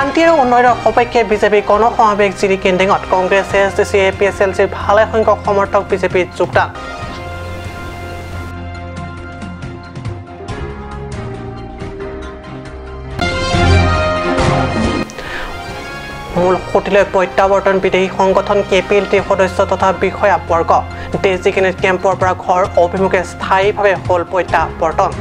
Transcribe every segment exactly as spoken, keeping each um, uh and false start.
শান্তি আৰু উন্নয়নৰ সপক্ষে বিজেপি গণসমাৱেশ জিৰি কেন্দ্ৰিঙত Congress, A S D C, A P S L চিৰ ভালেসংখ্যক সমৰ্থক বিজেপিত যোগদান। মূল সুঁতিলৈ প্ৰত্যাৱৰ্তন বিদেহী সংগঠন কে পি এল টিৰ সদস্য তথা বিষয়াবৰ্গ। ডেজিগনেট কেম্পৰ পৰা ঘৰ অভিমুখে স্থায়ীভাৱে হ'ল প্ৰত্যাৱৰ্তন।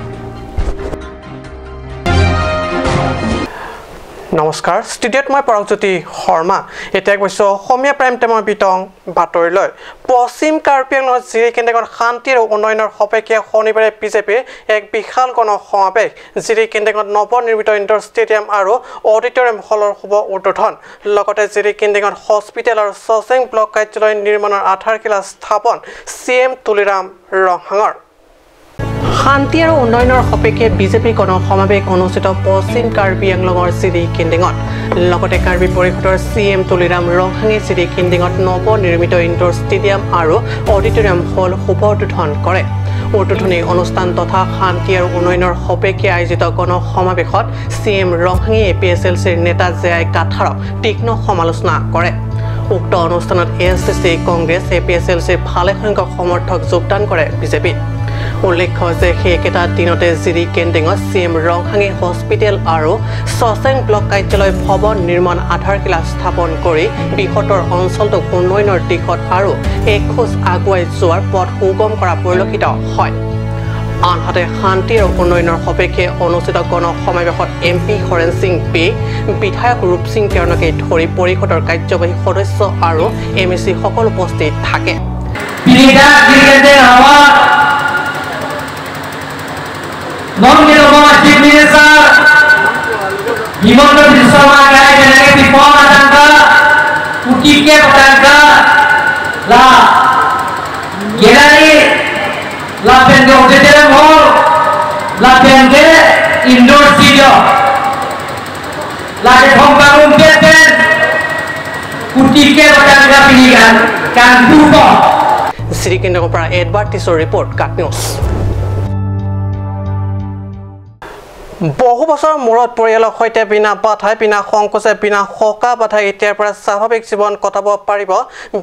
নমস্কাৰ, ষ্টুডিঅ'ত মই পৰাগজ্যোতি শৰ্মা। এতিয়া গৈছো অসমীয়া প্ৰাইম টাইমৰ বিতং বাতৰিলৈ। পশ্চিম কাৰ্বি আংলঙৰ জিৰি কেন্দ্ৰিঙত শান্তি আৰু উন্নয়নৰ সপক্ষে শনিবাৰে বিজেপিৰ এক বিশাল গণসমাৱেশ। জিৰি কেন্দ্ৰিঙত নৱনিৰ্মিত ইণ্ডৰ ষ্টেডিয়াম আৰু অডিটৰিয়াম হলৰ শুভ উদ্বোধন, লগতে জিৰি কেন্দ্ৰিঙত হস্পিটেল আৰু ছচেং ব্লক কাৰ্যালয় নিৰ্মাণৰ আধাৰশিলা স্থাপন চি এম তুলিৰাম ৰংহাঙৰ। শান্তি আৰু উন্নয়নৰ সপক্ষে বিজেপি গণসমাৱেশ অনুষ্ঠিত পশ্চিম কাৰ্বি আংলঙৰ জিৰি কেন্দ্ৰিঙত। লগতে কাৰ্বি পৰিষদৰ চি এম তুলিৰাম ৰংহাঙে জিৰি কেন্দ্ৰিঙত নৱনিৰ্মিত ইণ্ডৰ ষ্টেডিয়াম আৰু অডিটৰিয়াম হল শুভ উদ্বোধন কৰে। উদ্বোধনী অনুষ্ঠান তথা শান্তি আৰু উন্নয়নৰ সপক্ষে আয়োজিত গণসমাৱেশত চি এম ৰংহাঙে এ পি এছ এল চিৰ নেতা জে আই কাথাৰক তীক্ষ্ণ সমালোচনা কৰে। উক্ত অনুষ্ঠানত A S D C, Congress, A P S L চিৰ ভালেসংখ্যক সমৰ্থক যোগদান কৰে বিজেপিত। উল্লেখ্য যে সেই একেটা দিনতে জিৰি কেন্দ্ৰিঙত চি এম ৰংহাঙে হস্পিটেল আৰু ছচেং ব্লক কাৰ্যালয় ভৱন নিৰ্মাণ আধাৰশিলা স্থাপন কৰি বৃহত্তৰ অঞ্চলটোক উন্নয়নৰ দিশত আৰু এখোজ আগুৱাই যোৱাৰ পথ সুগম কৰা পৰিলক্ষিত হয়। আনহাতে শান্তি আৰু উন্নয়নৰ সপক্ষে অনুষ্ঠিত গণসমাৱেশত এম পি হৰেণ সিং বে, বিধায়ক ৰূপ সিং তেৰণকে ধৰি পৰিষদৰ কাৰ্যবাহী সদস্য আৰু এম এ চি সকল উপস্থিত থাকে। Pini dak di Kente Hawa, non di Roma Chief Minister, Himanta Biswa Sarma kai kenai ke pipon atangka, kuti ke atangka, la, gelari, lapen ke auditorium hall, lapen ke indoor stadium. Lake thomkam rumpet pen kuti ke batang ka pinikan kan dupo. Jiri কেন্দ্ৰিঙৰ পৰা এডৱাৰ্ড টিছৰ ৰিপৰ্ট, কাট নিউজ। বহু বছৰৰ মূৰত পৰিয়ালৰ সৈতে বিনা বাধাই, বিনা সংকোচে, বিনা সকাহ বাধাই এতিয়াৰ পৰা স্বাভাৱিক জীৱন কটাব পাৰিব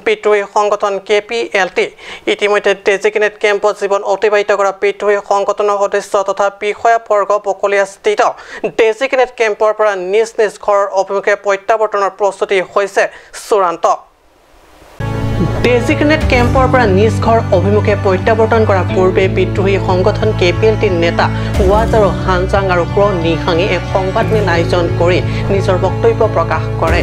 বিদ্ৰোহী সংগঠন কে পি এল টি। ইতিমধ্যে ডেজিগনেট কেম্পত জীৱন অতিবাহিত কৰা বিদ্ৰোহী সংগঠনৰ সদস্য তথা বিষয়াবৰ্গ বকলীয়াস্থিত ডেজিগনেট কেম্পৰ পৰা নিজ নিজ ঘৰৰ অভিমুখে প্ৰত্যাৱৰ্তনৰ প্ৰস্তুতি হৈছে চূড়ান্ত। ডেজিগনেট কেম্পৰ পৰা নিজ ঘৰ অভিমুখে প্ৰত্যাৱৰ্তন কৰাৰ পূৰ্বে বিদ্ৰোহী সংগঠন কে পি এল টিৰ নেতা ৱাজাৰু হানজাং আৰু ক্ৰ নিহাঙে এক সংবাদমেল আয়োজন কৰি নিজৰ বক্তব্য প্ৰকাশ কৰে।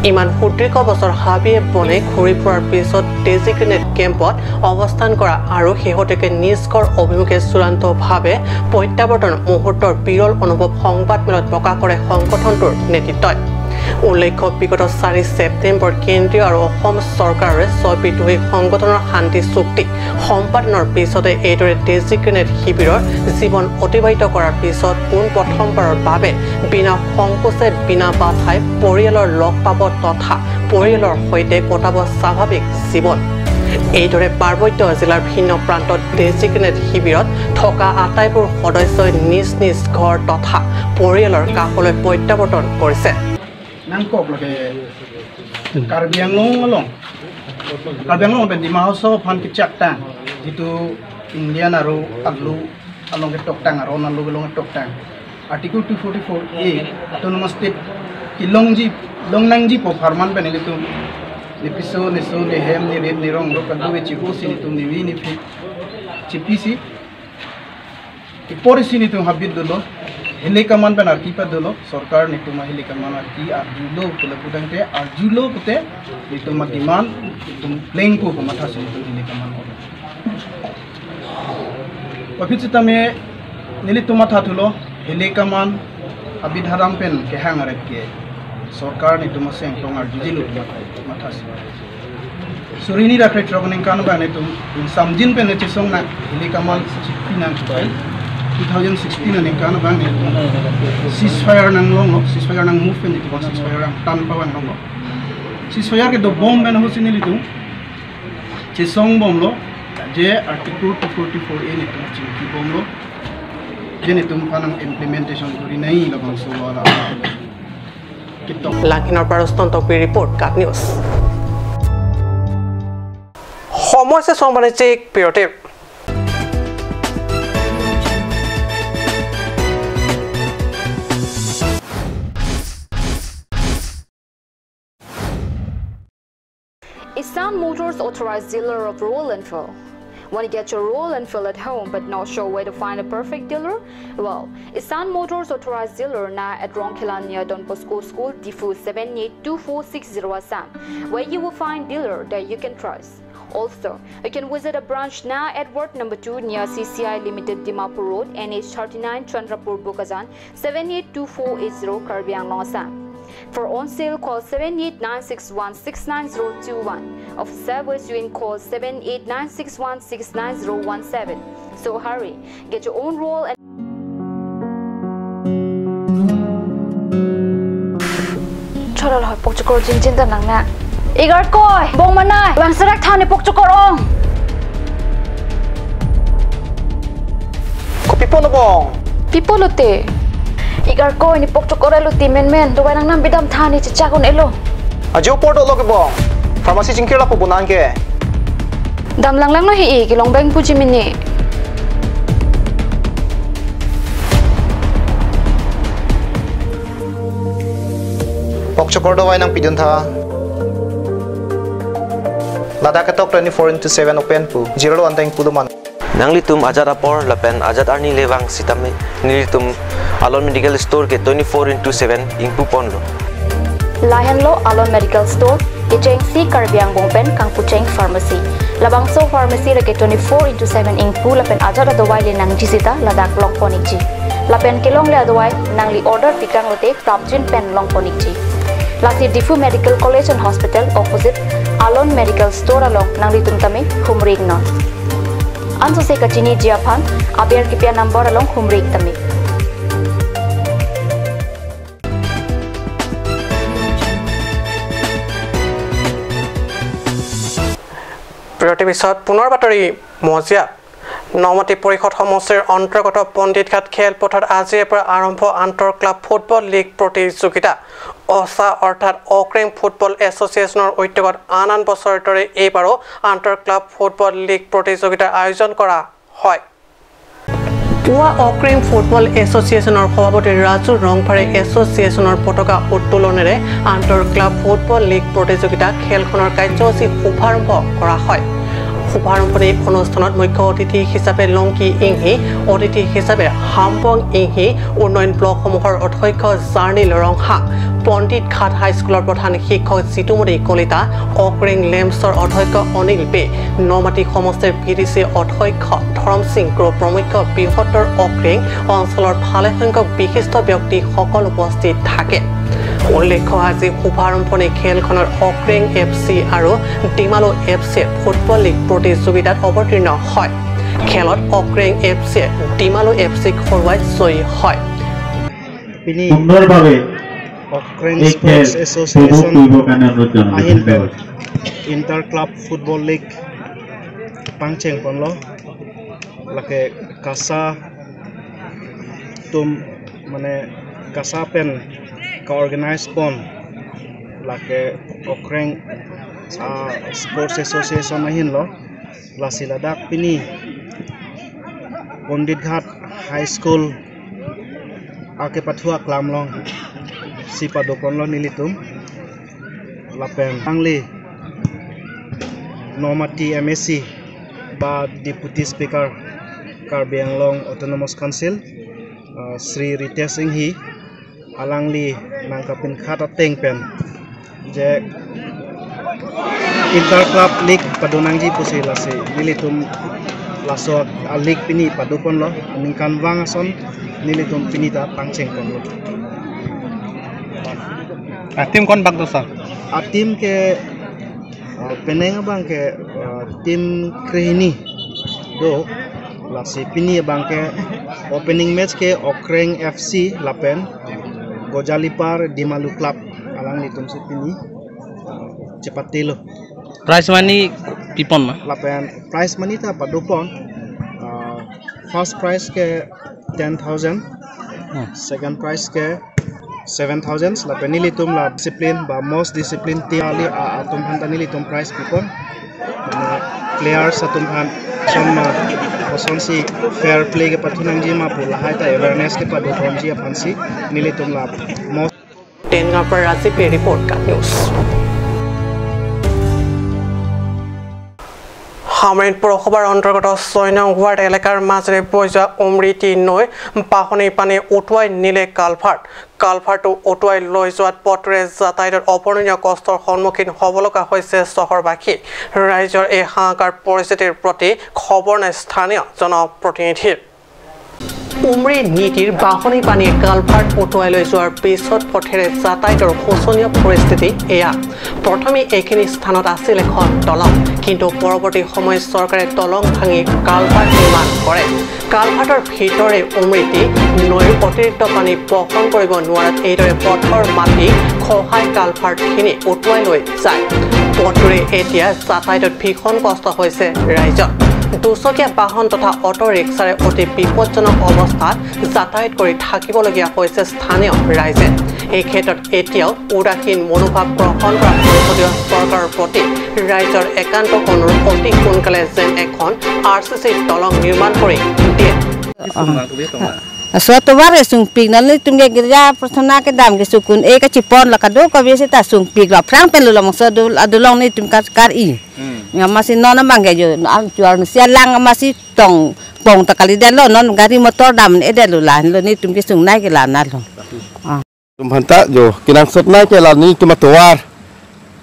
ইমান সুদীৰ্ঘ বছৰ হাবিয়ে বনে ঘূৰি ফুৰাৰ পিছত ডেজিগনেট কেম্পত অৱস্থান কৰা আৰু শেহতীয়াকৈ নিজ ঘৰ অভিমুখে চূড়ান্তভাৱে প্ৰত্যাৱৰ্তন মুহূৰ্তৰ বিৰল অনুভৱ সংবাদমেলত প্ৰকাশ কৰে সংগঠনটোৰ নেতৃত্বই। উল্লেখ্য, বিগত চাৰি ছেপ্টেম্বৰ কেন্দ্ৰীয় আৰু অসম চৰকাৰে ছয় বিদ্ৰোহী সংগঠনৰ শান্তি চুক্তি সম্পাদনৰ পিছতে এইদৰে ডেজিগনেট শিবিৰৰ জীৱন অতিবাহিত কৰাৰ পিছত পোনপ্ৰথমবাৰৰ বাবে বিনা সংকোচে, বিনা বাধাই পৰিয়ালৰ লগ পাব তথা পৰিয়ালৰ সৈতে কটাব স্বাভাৱিক জীৱন। এইদৰে পাৰ্বত্য জিলাৰ ভিন্ন প্ৰান্তত ডেজিগনেট শিবিৰত থকা আটাইবোৰ সদস্যই নিজ নিজ ঘৰ তথা পৰিয়ালৰ কাষলৈ প্ৰত্যাৱৰ্তন কৰিছে। Nangkok lake Karbi Anglong along, Karbi Anglong pen Dima Hasao aphan kechaktang, jitu Indian aro alu along ketoktang, aro alu along ketoktang. Article two forty-four A, Autonomous State kelongji, longnangji pu apharman pen nelitum nepiso, neso, nehem, nerep, nerong, ro kado ve chiho si nelitum nevi nephi chipisi. Ipor isi nelitum habit dolo, hile kaman pen arki pa dolo, sorkar nelitum ahile kaman arki arjulo, pula pudang te arjulo pute, nelitum demand, nelitum plengpo pu matha si nelitum hile kaman dolo. Aphi sitame nelitum matha thulo, hile kaman habit haram pen kehang arep ke sorkar nelitum aseng tong arjujilo matha, matha si. Suri hini ra krethrok aningkan abang nelitum insamjin pen nechesong nang hile kaman chipinang chupai. Two thousand sixteen aningkan abang nelitum ceasefire nanglonglo, ceasefire nang move pen nelitum ceasefire nangtan pavang longlo. Ceasefire kedobom pen ahut si nelitum chesongbomlo, je Article two forty-four A nelitum chingkibomlo, je nelitum aphan nang implementation kuri nai labangso wala. Langhinor Paruston Tokbi report, KAT News. সময় হৈছে চম্ভালিছে বিৰতিৰ। Isan Motors, authorized dealer of Royal Enfield. Want to get your Royal Enfield at home but not sure where to find a perfect dealer? Well, Isan Motors, authorized dealer now at Rongkhela near Don Bosco School, Diphu, seven eight two four six zero Assam, where you will find dealer that you can trust. Also, you can visit a branch now at Ward number two near C C I Limited, Dimapur Road, N H thirty-nine, Chandrapur, Bokajan, seven eight two four eight zero, Karbi Anglong, Assam. For on sale, call seven eight nine six one six nine zero two one. Of service, you can call seven eight nine six one six nine zero one seven. So hurry, get your own Royal and Chorol hoi pokchokor jinjin ta nang na. Igarkoi, bong manai, vangserak than ne pokchokor ong. Kopi pon bong? Pi pulote? Igarkoi, ne pokchokor elo ti menmen, dovai nangnam bidam than ne chechak un-elo. Ajo apor dolo ke bong. Pharmacy chingkir lapu bonang ke. Dam langlanglo he-i, kelong beng puji mene. Pokchokor dovai nangpidun tha. Ladak ketok twenty-four into seven open pu. Zero lo anteng pu do man. Nanglitum ajat apor lapen ajat arni le vang sitame nelitum Alon Medical Store ke twenty-four into seven ingpu ponlo. Lahenlo Alon Medical Store, kechengsi Karbi angbong pen kangpucheng pharmacy. Labangso pharmacy lake twenty-four into seven ingpu lapen ajat adovai le nangji sita ladak long pon ikji. Lapen kelongle adovai nangli order pikang lote prapjin pen long pon ikji. Lasi Diphu Medical College and Hospital opposite Alon Medical Store along nanglitum tame humri iknon. Ansose kachiniji aphan aber kipi anumber along humri ik tame. বিৰতিৰ পিছত পুনৰ বাতৰি মজিয়া। নমাটি পৰিষদ সমষ্টিৰ অন্তৰ্গত পণ্ডিতঘাট খেলপথাৰত আজিৰে পৰা আৰম্ভ আন্তঃ ক্লাব ফুটবল লীগ প্ৰতিযোগিতা। অছা অৰ্থাৎ অক্ৰেং ফুটবল এছ'চিয়েশ্যনৰ উদ্যোগত আন আন বছৰৰ দৰে এইবাৰো আন্তঃ ক্লাব ফুটবল লীগ প্ৰতিযোগিতাৰ আয়োজন কৰা হয়। পুৱা অক্ৰেং ফুটবল এছ'চিয়েশ্যনৰ সভাপতি ৰাজু ৰংফাৰে এছ'চিয়েশ্যনৰ পতাকা উত্তোলনেৰে আন্তঃ ক্লাব ফুটবল লীগ প্ৰতিযোগিতা খেলখনৰ কাৰ্যসূচী শুভাৰম্ভ কৰা হয়। শুভাৰম্ভণি অনুষ্ঠানত মুখ্য অতিথি হিচাপে লংকি ইংহি, অতিথি হিচাপে হামবং ইংহি, উন্নয়ন ব্লকসমূহৰ অধ্যক্ষ জাৰ্ণি ৰংহাং, পণ্ডিতঘাট হাইস্কুলৰ প্ৰধান শিক্ষক জিতুমণি কলিতা, অক্ৰেং লেম্পছৰ অধ্যক্ষ অনিল বে, নমাটি সমষ্টিৰ ভি ডি চি অধ্যক্ষ ধৰম সিং ক্ৰ প্ৰমুখ্য বৃহত্তৰ অক্ৰেং অঞ্চলৰ ভালেসংখ্যক বিশিষ্ট ব্যক্তিসকল উপস্থিত থাকে। উল্লেখ্য, আজি শুভাৰম্ভণি খেলখনত অক্ৰেং এফ চি আৰু ডিমালু এফ চিয়ে ফুটবল লীগ প্ৰতিযোগিতাত অৱতীৰ্ণ হয়। খেলত অক্ৰেং এফ চিয়ে ডিমালু এফ চিক হৰুৱাই জয়ী হয়। Pini সুন্দৰভাৱে Ukraine এই খেল Sports Association উপভোগ কৰিবৰ কাৰণে অনুৰোধ জনালোঁ। Ahin ধন্যবাদ। Inter Club Football League pangcheng ponlo, lake KASA atum, mane KASA pen ka-organize pon, lake Ukraine, ah, Sports Association ahinlo. Lasi ladak pini Ponditghat High School akepathu aklam alongsi padoponlo nelitum. Lapen alangli Nomati M A C ba Deputy Speaker Karbi Anglong Autonomous Council, ah, Shri Ritesh Enghi, alangli nangkapinkhat ateng pen je Inter Club League padonangji pusi, lasi nelitum laso a-league pini padoponlo, aningkanvang ason nelitum pini ta pangcheng ponlo. A-team konbak do, sir? A-team ke, ah, penang abang ke, ah, team krehini do, lasi pini abang ke opening match ke Okrang F C lapen Gojalipar Dimalu Club, alanglitumsi pini, ah, chepatelo. Prize money pipon ma? Lapen prize money ta padopon, ah, first prize ke ten thousand, hmm, second prize ke seven thousand, lapen nelitum la discipline ba most discipline team kali a, atum aphan ta nelitum prize pipon. Mane players atum aphan som, ah, kosonsi fair play kepathu nangji ma pu lahai ta awareness kepadoponji aphansi nelitum la most Tengaper Rajipe report, Kat News. Hamren পৌৰসভাৰ অন্তৰ্গত ছয় নং ৱাৰ্ড এলেকাৰ মাজেৰে বৈ যোৱা উমৰিটি নৈ বাঢ়নী পানী উটুৱাই নিলে কালভাৰ্ট। কালভাৰ্টটো উটুৱাই লৈ যোৱাত পথেৰে যাতায়াতত অৱৰ্ণনীয় কষ্টৰ সন্মুখীন হ'ব লগা হৈছে চহৰবাসী। ৰাইজৰ এই হাহাকাৰ পৰিস্থিতিৰ প্ৰতি খবৰ নাই স্থানীয় জনপ্ৰতিনিধিৰ। উমৰি নিটিৰ বাঢ়নী পানীয়ে কালভাৰ্ট উটুৱাই লৈ যোৱাৰ পিছত পথেৰে যাতায়াতৰ শোচনীয় পৰিস্থিতি এয়া। প্ৰথমে এইখিনি স্থানত আছিল এখন দলং, কিন্তু পৰৱৰ্তী সময়ত চৰকাৰে দলং ভাঙি কালভাৰ্ট নিৰ্মাণ কৰে। কালভাৰ্টৰ ভিতৰে উমৰিটি নৈৰ অতিৰিক্ত পানী বহন কৰিব নোৱাৰাত এইদৰে পথৰ মাটি খহাই কালভাৰ্টখিনি উটুৱাই লৈ যায়। পথটোৰে এতিয়া যাতায়াতত ভীষণ কষ্ট হৈছে ৰাইজৰ। দুচকীয়া বাহন তথা অটো ৰিক্সাৰে অতি বিপদজনক অৱস্থাত যাতায়াত কৰি থাকিবলগীয়া হৈছে স্থানীয় ৰাইজে। এই ক্ষেত্ৰত এতিয়াও উদাসীন মনোভাৱ গ্ৰহণ কৰা সংসদীয় চৰকাৰৰ প্ৰতি ৰাইজৰ একান্ত অনুৰোধ, অতি সোনকালে যেন এখন আৰ চি চি দলং নিৰ্মাণ কৰি দিয়ে। Laso atovar sungpik, non nelitum ke girja prarthana kedam ke sukun e kachipon la kadokave seta sungpik lo, aphrang pen lo labangso adu-, adolong nelitum kar-, kar-i. Hmm. Amatsi non abang ke jo, am chuar si alang amatsi tong pong ta kalidetlo, non gari motor dam-edetlo, lahenlo nelitum kesungnei ke la-anlo. Ah. Atum aphanta jo kenangsotnei ke la nelitum atovar.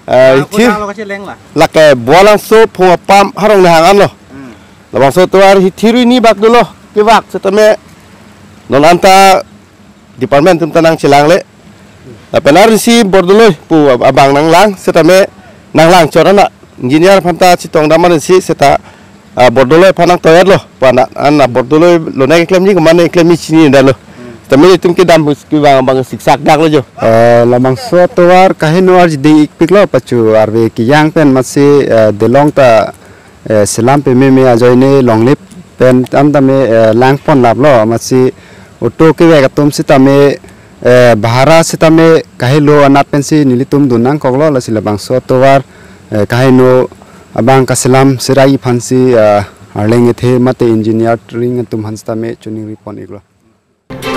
Eh, ah, hithir. Kodang lo kacheleng la? Lake Bualangso Phung Apam Harong Nehang anlo. Hmm. Labangso atovar hithir hini bak dolo, kevak setame non anta department atum ta nangchelangle. Lapen arnisi bordoloi pu abang nanglang setame nanglang chot ana engineer aphanta chetongdam arnisi seta, ah, bordoloi aphan nangtoyatlo. Pu ana, ana bordoloi lonang keklemji komatne keklemji chinidetlo. Setame itum kedam bus kevang abang siksak daklo jo. Eh, labangso atovar kaheno arjiding ikpiklo pachu arve kejang pen amatsi, eh, dolong ta, eh, selam pememe ajoine longle pen antame, eh, langponlaplo, amatsi auto kevek atum setame, eh, bhara setame kahelo anat pensi nelitum dun nangkoklo, lasi labangso atovar, eh, kaheno abang kaselam serai aphansi, eh, arleng ethe mate engineering atum aphan setame choningri pon-iklo.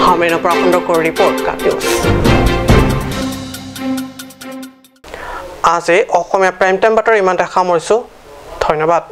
হামৰেণৰ পৰা খণ্ডকৰ report, Kat News। আজি Asamiya prime time বাতৰি ইমানতে সামৰিছো। ধন্যবাদ।